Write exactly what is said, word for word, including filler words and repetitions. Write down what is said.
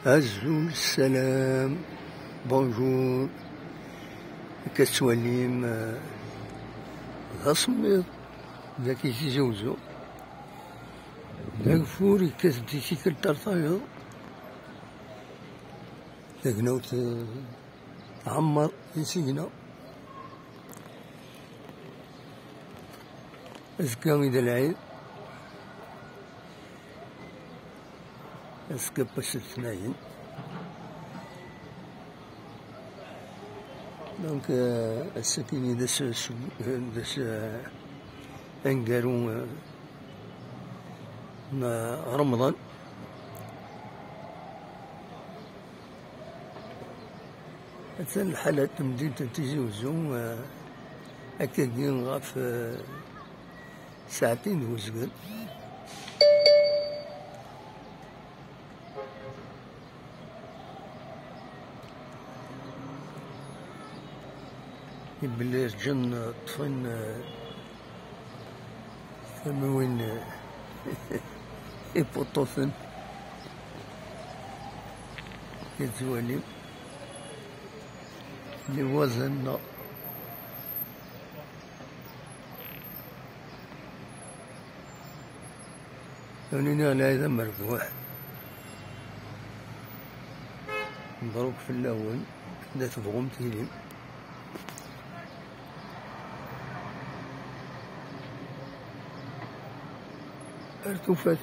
Azul, salam, bonjour. Akka tettwalim, eh, d asemmiḍ dagi Tizi Uzzu. D ageffur yekkat-d i tikkelt ar tayeḍ. Tagnawt, eh, tɛemmer isigna. Azekka i d lɛid. Azekka n wass n letnayen. Donc, euh, ass-agi d ass, d ass, euh, aneggaru, euh, n Remḍan. Atan lḥala n temdint n Tizi Uzzu, eh, akkagi ɣef, eh, saɛtin d uzgen. Belli rǧan, eh, ṭṭfen, eh, tamiwin, eh, ipuṭṭuten. Yettwali les voisins nneɣ. Ad nini lɛid amerbuḥ. Mebruk fell-awen, anda tebɣum tilim. Ar tufat.